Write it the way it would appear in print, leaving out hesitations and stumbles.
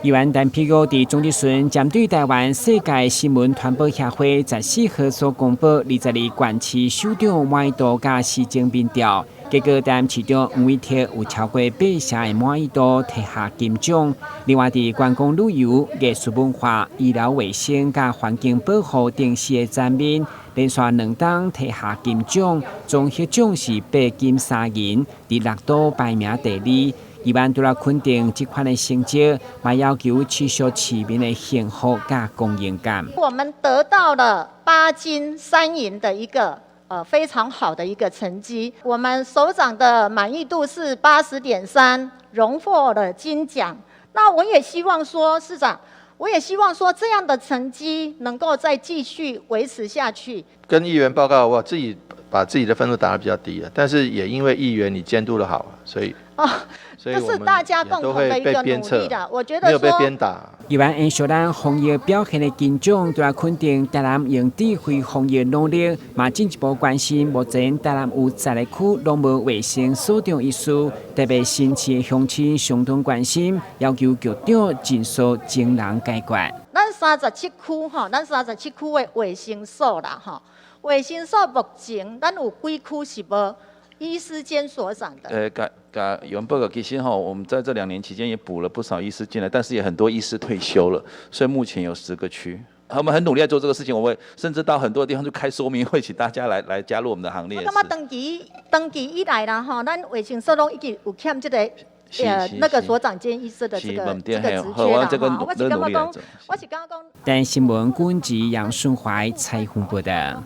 議員陳皮玉佇總質詢針對臺灣世界新聞傳播協會14號所公布22縣市首長滿意度佮市政民調，結果臺南市長黃偉哲有超過八成的滿意度提下金獎。另外，佇觀光旅遊、藝術文化、醫療衛生佮環境保護等四个層面，連續兩冬提下金獎，總獲獎是八金三銀，佇六都排名第二。議員除了肯定這款的成績，嘛要求持續市民的幸福佮光榮感。我們得到了八金三銀的一個非常好的一個成績。我們首長的滿意度是80.3，榮獲了金獎。那我也希望說，市長，我也希望說這樣的成績能夠再繼續維持下去。跟議員報告，我自己把自己的分數打得比較低，但是也因為議員你監督得好，所以哦，這是大家共同的一個努力的。我覺得沒有被鞭打。議員延續咱防疫表現的金獎，除了肯定臺南用智慧防疫努力，嘛進一步關心目前臺南有十個區攏無衛生所長醫師，特別新市的鄉親相當關心，要求局長盡速徵人解決。咱三十七區吼，咱三十七區的衛生所啦吼，衛生所目前咱有幾區是無醫師兼所長的。共共議員報告，其實吼，我們在這2年期間也補了不少醫師進來，但是也很多醫師退休了，所以目前有10個區。我們很努力在做這個事情，我們甚至到很多地方去開說明會，請大家來加入我們的行列。我感覺長期長期以來啦，吼，咱衛生所攏已經有欠這個那個所長兼醫師的這個職缺啦，吼。我是感覺講，我是感覺講。台視新聞郭文吉、楊順懷採訪報導。